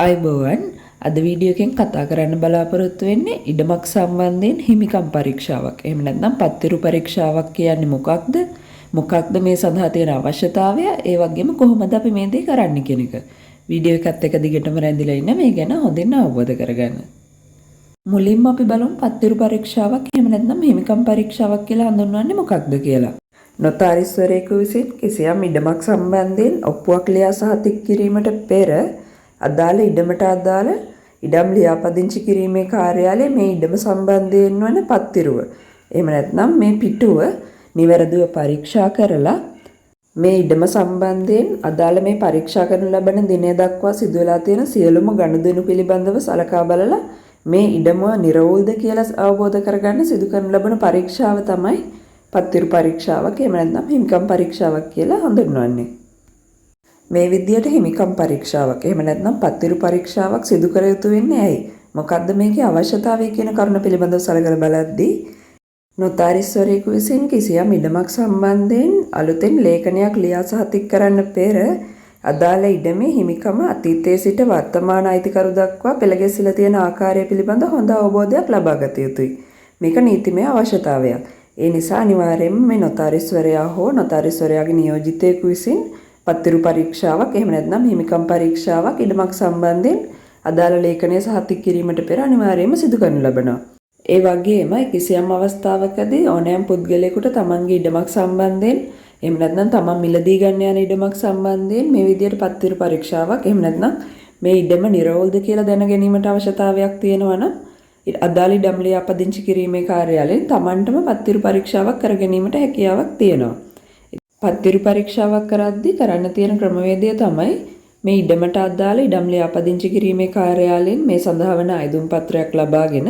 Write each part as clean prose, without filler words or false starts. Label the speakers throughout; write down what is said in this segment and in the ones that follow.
Speaker 1: ආයුබෝවන්. අද වීඩියෝ එකෙන් කතා කරන්න බලාපොරොත්තු වෙන්නේ ඉඩමක් සම්බන්ධයෙන් හිමිකම් පරීක්ෂාවක්. එහෙම නැත්නම් පත්තිරු පරීක්ෂාවක් කියන්නේ මොකක්ද? මොකක්ද මේ සඳහා තියෙන අවශ්‍යතාවය? ඒ වගේම කොහොමද අපි මේ දේ කරන්නේ කියන එක. වීඩියෝ එකත් එක්ක දිගටම රැඳිලා ඉන්න මේ ගැන හොඳින් අවබෝධ කරගන්න. මුලින්ම අපි බලමු පත්තිරු පරීක්ෂාවක් එහෙම නැත්නම් හිමිකම් පරීක්ෂාවක් කියලා හඳුන්වන්නේ මොකක්ද කියලා. නොතාරිස්වරයෙකු විසින් කිසියම් ඉඩමක් සම්බන්ධයෙන් ඔප්පුවක් ලියා සහතික කිරීමට පෙර අදාළ ඉඩමට අදාළ ඉඩම් ලියාපදිංචි කිරීමේ කාර්යාලය මේ ඉඩම සම්බන්ධයෙන් වන පත්තිරුව, එහෙම නැත්නම් මේ පිටුව නිවැරදිව පරීක්ෂා කරලා, මේ ඉඩම සම්බන්ධයෙන් අදාළ මේ පරීක්ෂා කරනු ලබන දිනය දක්වා සිදු වෙලා තියෙන සියලුම ගනුදෙනු පිළිබඳව සලකා බලලා, මේ ඉඩම නිරවුල්ද කියලා අවබෝධ කරගන්න සිදු කරනු ලබන පරීක්ෂාව තමයි පත්තිරු පරීක්ෂාවක්, එහෙම නැත්නම් හිමිකම් පරීක්ෂාවක් කියලා හඳුන්වන්නේ. මේ විදියට හිමිකම් පරීක්ෂාවක්, එහෙම නැත්නම් පත්තිරු පරීක්ෂාවක් සිදු කර යුතු වෙන්නේ ඇයි? මොකද්ද මේකේ අවශ්‍යතාවය කියන කරුණ පිළිබඳව සලකලා බලද්දී, නොතාරිස්වරයෙකු විසින් කිසියම් ඉඩමක් සම්බන්ධයෙන් අලුතෙන් ලේඛනයක් ලියා සහතික කරන්න පෙර අදාළ ඉඩමේ හිමිකම අතීතයේ සිට වර්තමාන අයිතිකරු දක්වා පෙළ ගැසිලා තියෙන ආකාරය පිළිබඳ හොඳ අවබෝධයක් ලබා ගත යුතුයි. මේක නීතිමය අවශ්‍යතාවයක්. ඒ නිසා අනිවාර්යයෙන්ම මේ නොතාරිස්වරයා හෝ නොතාරිස්වරයාගේ නියෝජිතයෙකු විසින් පත්තිරු පරීක්ෂාවක්, එහෙම නැත්නම් හිමිකම් පරීක්ෂාවක් ඉඩමක් සම්බන්ධයෙන් අදාළ ලේඛනය සහතික කිරීමට පෙර අනිවාර්යයෙන්ම සිදු කරනු ලබනවා. ඒ වගේම කිසියම් අවස්ථාවකදී ඕනෑම පුද්ගලයෙකුට තමන්ගේ ඉඩමක් සම්බන්ධයෙන්, එහෙම නැත්නම් තමන් මිලදී ගන්න යන ඉඩමක් සම්බන්ධයෙන් මේ විදියට පත්තිරු පරීක්ෂාවක්, එහෙම නැත්නම් මේ ඉඩම නිරවුල්ද කියලා දැන ගැනීමට අවශ්‍යතාවයක් තියෙනවා නම්, අදාළ ඉඩම් ලියාපදිංචි කිරීමේ කාර්යාලයෙන් තමන්ටම පත්තිරු පරීක්ෂාවක් කර ගැනීමට හැකියාවක් තියෙනවා. පත්තිරු පරීක්ෂාවක් කරද්දී කරන්න තියෙන ක්‍රමවේදය තමයි මේ ඉඩමට අදාළ ඉඩම් ලියාපදිංචි කිරීමේ කාර්යාලයෙන් මේ සඳහා වන අයදුම් පත්‍රයක් ලබාගෙන,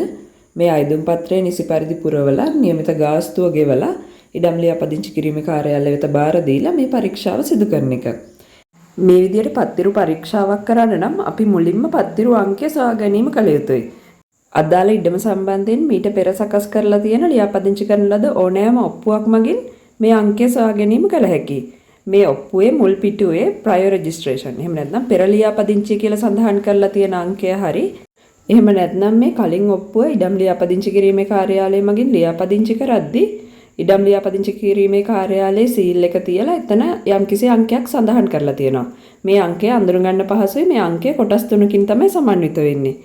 Speaker 1: මේ අයදුම් පත්‍රය නිසි පරිදි පුරවලා, නියමිත ගාස්තුව ගෙවලා, ඉඩම් ලියාපදිංචි කිරීමේ කාර්යාලය වෙත බාර දීලා මේ පරීක්ෂාව සිදු කරන එක. මේ විදිහට පත්තිරු පරීක්ෂාවක් කරන්න නම් අපි මුලින්ම පත්තිරු අංකය සොයා ගැනීම කළ යුතුයි. අදාළ ඉඩම සම්බන්ධයෙන් මීට පෙර සකස් කරලා තියෙන ලියාපදිංචි කරන ලද ඕනෑම ඔප්පුවක් මගින් මේ අංකය සොයා ගැනීම කළ හැකියි. මේ ඔප්පුවේ මුල් පිටුවේ ප්‍රයර් රෙජිස්ට්‍රේෂන්, එහෙම නැත්නම් පෙර ලියාපදිංචි කියලා සඳහන් කරලා තියෙන අංකය හරි, එහෙම නැත්නම් මේ කලින් ඔප්පුව ඉඩම් ලියාපදිංචි කිරීමේ කාර්යාලය මගින් ලියාපදිංචි කරද්දී ඉඩම් ලියාපදිංචි කිරීමේ කාර්යාලයේ සීල් එක තියලා එතන යම්කිසි අංකයක් සඳහන් කරලා තියෙනවා. මේ අංකය අඳුරගන්න පහසුයි. මේ අංකය කොටස් තුනකින් තමයි සමන්විත වෙන්නේ.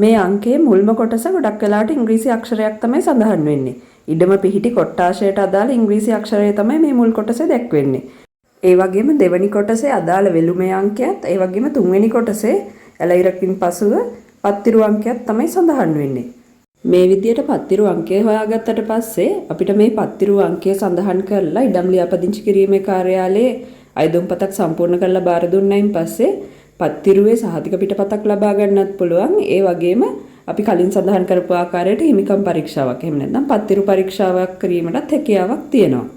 Speaker 1: මේ අංකයේ මුල්ම කොටස ගොඩක් වෙලාවට ඉංග්‍රීසි අක්ෂරයක් තමයි සඳහන් වෙන්නේ. ඉඩම පිහිටි කොට්ටාශයට අදාළ ඉංග්‍රීසි අක්ෂරය තමයි මේ මුල් කොටසේ දැක්වෙන්නේ. ඒ වගේම දෙවැනි කොටසේ අදාළ වෙලුමේ අංකයත්, ඒ වගේම තුන්වෙනි කොටසේ ඇලඉරකින් පසුව පත්තිරු අංකයක් තමයි සඳහන් වෙන්නේ. මේ විදියට පත්තිරු අංකය හොයාගත්තට පස්සේ අපිට මේ පත්තිරු අංකය සඳහන් කරලා ඉඩම් ලියාපදිංචි කිරීමේ කාර්යාලයේ අයදුම් පතක් සම්පූර්ණ කරලා බාර දුන්නයින් පස්සේ පත්තිරුවේ සහතික පිටපතක් ලබා ගන්නත් පුළුවන්. ඒ වගේම අපි කලින් සඳහන් කරපු ආකාරයට හිමිකම් පරීක්ෂාවක්, එහෙම නැත්නම් පත්තිරු පරීක්ෂාවක් කිරීමටත් හැකියාවක් තියෙනවා.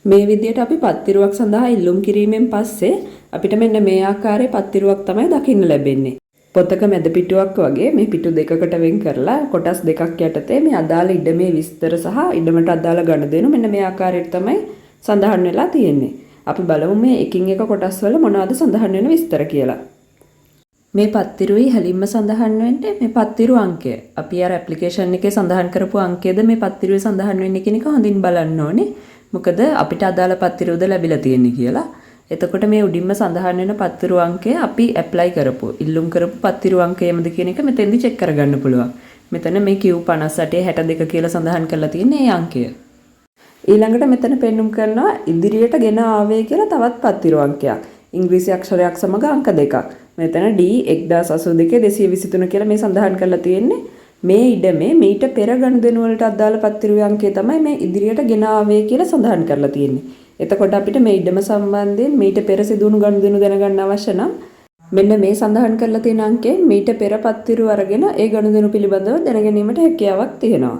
Speaker 1: මේ විදියට අපි පත්තිරුවක් සඳහා ඉල්ලුම් කිරීමෙන් පස්සේ අපිට මෙන්න මේ ආකාරයේ පත්තිරුවක් තමයි දකින්න ලැබෙන්නේ. පොතක මැද පිටුවක් වගේ මේ පිටු දෙකකට වෙන් කරලා කොටස් දෙකක් යටතේ මේ අදාළ ඉඩමේ විස්තර සහ ඉඩමට අදාළ ගනුදෙනු මෙන්න මේ ආකාරයට තමයි සඳහන් වෙලා තියෙන්නේ. අපි බලමු මේ එකින් එක කොටස් වල මොනවද සඳහන් වෙන විස්තර කියලා. මේ පත්තිරුවේ ඉහළින්ම සඳහන් වෙන්නේ මේ පත්තිරු අංකය. අපි අර ඇප්ලිකේෂන් එකේ සඳහන් කරපු අංකයද මේ පත්තිරුවේ සඳහන් වෙන්නේ කියන එක හොඳින් බලන්න ඕනේ. මොකද අපිට අදාළ පත්තිරුවද ලැබිලා තියෙන්නේ කියලා. එතකොට මේ උඩින්ම සඳහන් වෙන පත්තිරු අංකය අපි ඇප්ලයි කරපු, ඉල්ලුම් කරපු පත්තිරු අංකයමද කියන එක මෙතෙන්දි චෙක් කරගන්න පුළුවන්. මෙතන මේ Q58 62 කියලා සඳහන් කරලා තියෙන ඒ අංකය. ඊළඟට මෙතන පෙන්නුම් කරනවා ඉදිරියට ගෙන ආවේ කියලා තවත් පත්තිරු අංකයක්. ඉංග්‍රීසි අක්ෂරයක් සමග අංක දෙකක්. මෙතන D 1082 223 කියලා මේ සඳහන් කරලා තියෙන්නේ. මේ ඉඩමේ මීට පෙර ගනුදෙනු වලට අදාළ පත්තිරු අංකය තමයි මේ ඉදිරියට ගෙන ආවේ කියලා සඳහන් කරලා තියෙන්නේ. එතකොට අපිට මේ ඉඩම සම්බන්ධයෙන් මීට පෙර සිදුවුණු ගනුදෙනු දැනගන්න අවශ්‍ය නම්, මෙන්න මේ සඳහන් කරලා තියෙන අංකයෙන් මීට පෙර පත්තිරු අරගෙන ඒ ගනුදෙනු පිළිබඳව දැනගැනීමට හැකියාවක් තියෙනවා.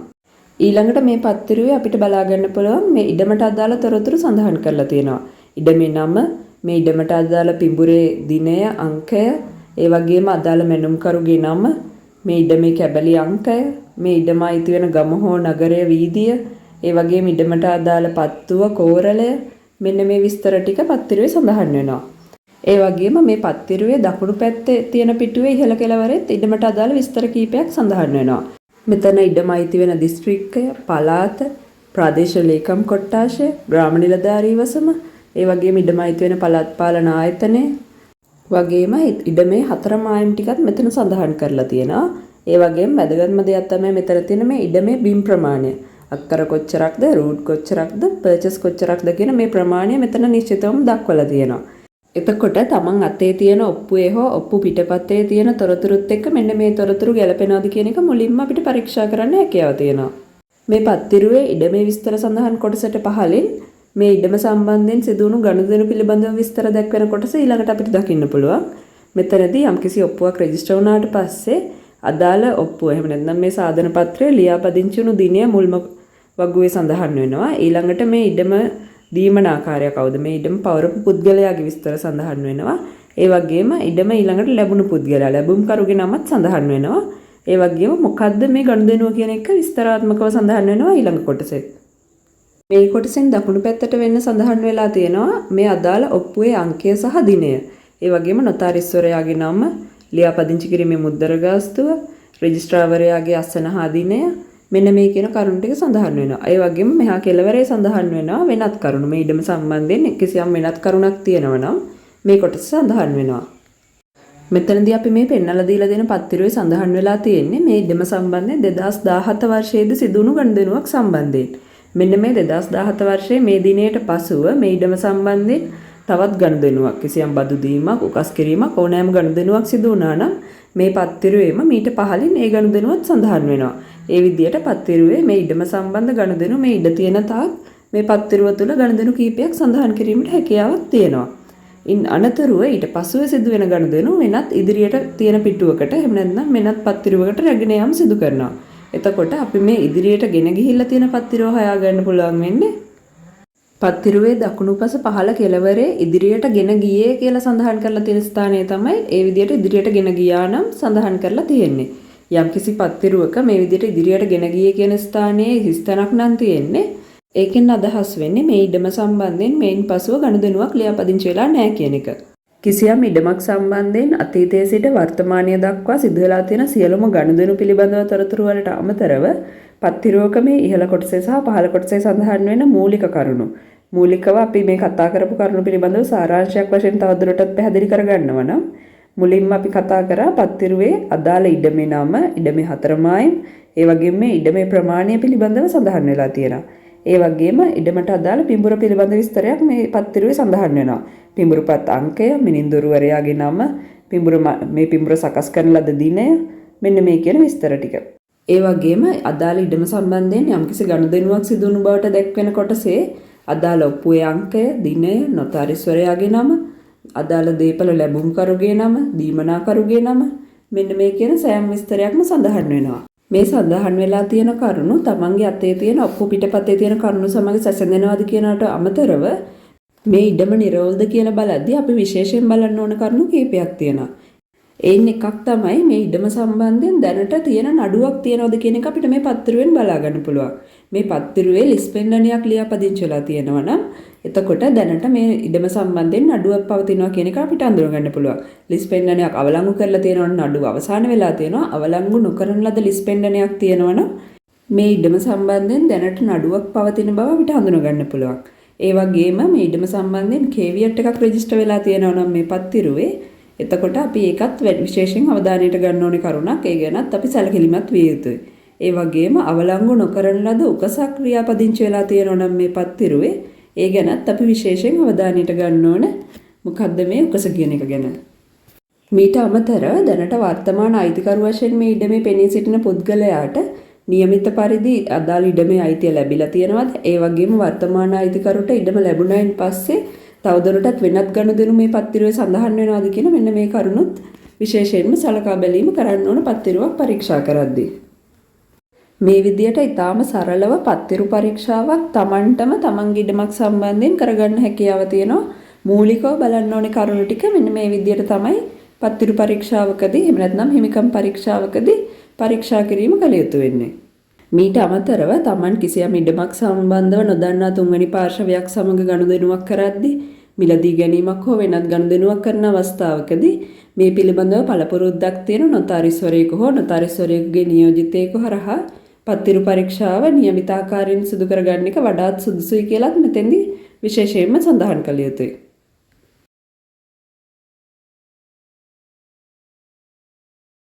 Speaker 1: ඊළඟට මේ පත්තිරුවේ අපිට බලා ගන්න පුළුවන් මේ ඉඩමට අදාළ තොරතුරු සඳහන් කරලා තියෙනවා. ඉඩමේ නම, මේ ඉඩමට අදාළ පිඹුරේ දිනය, අංකය, ඒ වගේම අදාළ මැනුම්කරුගේ නම, මේ ඉඩමේ කැබලි අංකය, මේ ඉඩම අයිති වෙන ගම හෝ නගරය, වීදිය, ඒ වගේම ඉඩමට අදාළ පත්තුව, කෝරළය, මෙන්න මේ විස්තර ටික පත්තිරුවේ සඳහන් වෙනවා. ඒ වගේම මේ පත්තිරුවේ දකුණු පැත්තේ තියෙන පිටුවේ ඉහළ කෙළවරෙත් ඉඩමට අදාළ විස්තර කීපයක් සඳහන් වෙනවා. මෙතන ඉඩම අයිති වෙන දිස්ත්‍රික්කය, පළාත, ප්‍රාදේශීය ලේකම් කොට්ටාශය, ග්‍රාම නිලධාරී වසම, ඒ වගේම ඉඩම අයිති වෙන පළාත් පාලන ආයතනය වගේම ඉඩමේ හතර මායිම් ටිකත් මෙතන සඳහන් කරලා තියෙනවා. ඒ වගේම වැදගත්ම දෙයක් තමයි මෙතන තියෙන මේ ඉඩමේ බිම් ප්‍රමාණය. අක්කර කොච්චරක්ද, රූට් කොච්චරක්ද, පර්චස් කොච්චරක්ද කියන මේ ප්‍රමාණය මෙතන නිශ්චිතවම දක්වලා තියෙනවා. එතකොට තමන් අතේ තියෙන ඔප්පුවේ හෝ ඔප්පු පිටපතේ තියෙන තොරතුරුත් එක්ක මෙන්න මේ තොරතුරු ගැලපෙනවද කියන එක මුලින්ම අපිට පරීක්ෂා කරන්න හැකියාව තියෙනවා. මේ පත්තිරුවේ ඉඩමේ විස්තර සඳහන් කොටසට පහළින් මේ ඉඩම සම්බන්ධයෙන් සිදුවුණු ගනුදෙනු පිළිබඳව විස්තර දැක්වෙන කොටස ඊළඟට අපිට දකින්න පුළුවන්. මෙතනදී යම්කිසි ඔප්පුවක් රෙජිස්ටර් වුණාට පස්සේ අදාළ ඔප්පුව එහෙම නැත්නම් මේ සාධන පත්‍රය ලියාපදිංචි වුණු දිනය මුල්ම වගුවේ සඳහන් වෙනවා. ඊළඟට මේ ඉඩම දීමන ආකාරය කවුද, මේ ඉඩම පවරපු පුද්ගලයාගේ විස්තර සඳහන් වෙනවා. ඒ වගේම ඉඩම ඊළඟට ලැබුණු පුද්ගලයා, ලැබුම්කරුගේ නමත් සඳහන් වෙනවා. ඒ වගේම මොකද්ද මේ ගනුදෙනුව කියන එක විස්තරාත්මකව සඳහන් වෙනවා ඊළඟ කොටසේ. මේ කොටසෙන් දකුණු පැත්තට වෙන්න සඳහන් වෙලා තියෙනවා මේ අදාළ ඔප්පුවේ අංකය සහ දිනය. ඒ වගේම නොතාරිස්වරයාගේ නම, ලියාපදිංචි කිරීමේ මුද්දර ගාස්තුව, රෙජිස්ට්‍රාර්වරයාගේ අසන හා දිනය, මෙන්න මේ කියන කරුණු ටික සඳහන් වෙනවා. ඒ වගේම මෙහා කෙළවරේ සඳහන් වෙනවා වෙනත් කරුණු. මේ ඉඩම සම්බන්ධයෙන් කිසියම් වෙනත් කරුණක් තියෙනවා නම් මේ කොටස සඳහන් වෙනවා. මෙතනදී අපි මේ පෙන්වලා දීලා දෙන පත්තිරුවේ සඳහන් වෙලා තියෙන්නේ මේ ඉඩම සම්බන්ධයෙන් 2017 වර්ෂයේදී සිදුවුණු ගනුදෙනුවක් සම්බන්ධයෙන්. මෙන්න මේ 2017 වර්ෂයේ මේ දිනයට පසුව මේ ඉඩම සම්බන්ධයෙන් තවත් ගනුදෙනුවක්, කිසියම් බදු දීමක්, උකස් කිරීමක්, ඕනෑම ගනුදෙනුවක් සිදු වුණා නම් මේ පත්තිරුවේම මීට පහළින් ඒ ගනුදෙනුවත් සඳහන් වෙනවා. ඒ විදිහට පත්තිරුවේ මේ ඉඩම සම්බන්ධ ගනුදෙනු මේ ඉඩ තියෙන තාක් මේ පත්තිරුව තුළ ගනුදෙනු කීපයක් සඳහන් කිරීමට හැකියාවක් තියෙනවා. ඉන් අනතුරුව ඊට පසුව සිදුවෙන ගනුදෙනු වෙනත් ඉදිරියට තියෙන පිටුවකට එහෙම නැත්නම් වෙනත් පත්තිරුවකට රැගෙන යාම සිදු කරනවා. එතකොට අපි මේ ඉදිරියට ගෙන ගිහිල්ලා තියෙන පත්තිරුව හොයාගන්න පුළුවන් වෙන්නේ පත්තිරුවේ දකුණුපස පහළ කෙළවරේ ඉදිරියට ගෙන ගියේ කියලා සඳහන් කරලා තියෙන ස්ථානය තමයි ඒ විදිහට ඉදිරියට ගෙන ගියා නම් සඳහන් කරලා තියෙන්නේ. යම්කිසි පත්තිරුවක මේ විදිහට ඉදිරියට ගෙන ගියේ කියන ස්ථානයේ හිස්තැනක් නම් තියෙන්නේ. ඒකෙන් අදහස් වෙන්නේ මේ ඉඩම සම්බන්ධයෙන් මේන් පසුව ගනුදෙනුවක් ලියාපදිංචි වෙලා නැහැ කියන එක. කිසියම් ඉඩමක් සම්බන්ධයෙන් අතීතයේ සිට වර්තමානය දක්වා සිදු වෙලා තියෙන සියලුම ගනුදෙනු පිළිබඳව තොරතුරු වලට අමතරව පත්තිරුවක මේ ඉහළ කොටසේ සහ පහළ කොටසේ සඳහන් වෙන මූලික කරුණු, මූලිකව අපි මේ කතා කරපු කරුණු පිළිබඳව සාරාංශයක් වශයෙන් තවදුරටත් පැහැදිලි කරගන්නවා නම් මුලින්ම අපි කතා කරා පත්තිරුවේ අදාළ ඉඩමේ නම, ඉඩමේ හතරමායිම්, ඒ වගේම මේ ඉඩමේ ප්‍රමාණය පිළිබඳව සඳහන් වෙලා තියෙනවා. ඒ වගේම ඉඩමට අදාළ පිඹුර පිළිබඳ විස්තරයක් මේ පත්තිරුවේ සඳහන් වෙනවා. පිඹුරුපත් අංකය, මිනින්දුරුවරයාගේ නම, පිඹුර මේ පිඹුර සකස් කරන ලද දිනය, මෙන්න මේ කියන විස්තර ටික. ඒ වගේම අදාළ ඉඩම සම්බන්ධයෙන් යම්කිසි ගනුදෙනුවක් සිදු වුණු බවට දැක්වෙන කොටසේ අදාළ ඔප්පුවේ අංකය, දිනය, නොතාරිස්වරයාගේ නම, අදාළ දේපළ ලැබුම්කරුගේ නම, දීමනාකරුගේ නම, මෙන්න මේ කියන සෑම විස්තරයක්ම සඳහන් වෙනවා. මේ සඳහන් වෙලා තියෙන කරුණු තමන්ගේ අතේ තියෙන ඔප්පු පිටපතේ තියෙන කරුණු සමග සැසඳෙනවද කියනට අමතරව මේ ඉඩම නිරවුල්ද කියලා බලද්දී අපි විශේෂයෙන් බලන්න ඕන කරුණු කීපයක් තියෙනවා. එයින් එකක් තමයි මේ ඉඩම සම්බන්ධයෙන් දැනට තියෙන නඩුවක් තියෙනවද කියන එක අපිට මේ පත්තිරුවෙන් බලා ගන්න පුළුවන්. මේ පත්තිරුවේ ලිස්පෙන්ඩනියක් ලියාපදිංචි වෙලා තියෙනවා නම් එතකොට දැනට මේ ඉඩම සම්බන්ධයෙන් නඩුවක් පවතිනවා කියන එක අපිට අඳුර ගන්න පුළුවන්. ලිස්පෙන්ඩනයක් අවලංගු කරලා තියෙනවා නම් නඩුව අවසන් වෙලා තියෙනවා. අවලංගු නොකරන ලද ලිස්පෙන්ඩනයක් තියෙනවා නම් මේ ඉඩම සම්බන්ධයෙන් දැනට නඩුවක් පවතින බව අපිට හඳුන ගන්න පුළුවන්. ඒ වගේම මේ ඉඩම සම්බන්ධයෙන් කේවියට් එකක් රෙජිස්ටර් වෙලා තියෙනවා නම් මේ පත්තිරුවේ, එතකොට අපි ඒකත් විශේෂයෙන් අවධානයට ගන්න ඕනේ කරුණක්. ඒ ගැනත් අපි සැලකිලිමත් විය යුතුයි. ඒ වගේම අවලංගු නොකරන ලද උකසක් ක්‍රියාපදිංචි වෙලා තියෙනවා නම් මේ පත්තිරුවේ, ඒ ගැනත් අපි විශේෂයෙන් අවධානයට ගන්න ඕන මොකද්ද මේ උකස කියන එක ගැන. මීට අමතරව දැනට වර්තමාන අයිතිකරු වශයෙන් මේ ඉඩමේ පෙනී සිටින පුද්ගලයාට නියමිත පරිදි අදාළ ඉඩමේ අයිතිය ලැබිලා තියෙනවද? ඒ වගේම වර්තමාන අයිතිකරුට ඉඩම ලැබුණායින් පස්සේ තවදුරටත් වෙනත් ගනුදෙනු මේ පත්තිරුවේ සඳහන් වෙනවද කියන මෙන්න මේ කරුණුත් විශේෂයෙන්ම සලකා බැලීම කරන්න ඕන පත්තිරුවක් පරීක්ෂා කරද්දී. මේ විදියට ඊටාම සරලව පත්තිරු පරීක්ෂාවක් තමන්ටම තමන්ගේ ඉඩමක් සම්බන්ධයෙන් කරගන්න හැකියාව තියෙනවා. මූලිකව බලන්න ඕනේ කරුණු ටික මෙන්න මේ විදියට තමයි පත්තිරු පරීක්ෂාවකදී එහෙම නැත්නම් හිමිකම් පරීක්ෂාවකදී පරීක්ෂා කිරීම කළ යුතු වෙන්නේ. මීට අමතරව තමන් කිසියම් ඉඩමක් සම්බන්ධව නොදන්නා තුන්වැනි පාර්ශවයක් සමග ගනුදෙනුවක් කරද්දී මිලදී ගැනීමක් හෝ වෙනත් ගනුදෙනුවක් කරන අවස්ථාවකදී මේ පිළිබඳව පළපුරුද්දක් තියෙන නොතාරිස්වරයෙකු හෝ නොතාරිස්වරයෙකුගේ නියෝජිතයෙකු හරහා පත්තිරු පරීක්ෂාව නියමිත ආකාරයෙන් සිදු කරගන්න එක වඩාත් සුදුසුයි කියලත් මෙතෙන්දී විශේෂයෙන්ම සඳහන් කළ යුතුයි.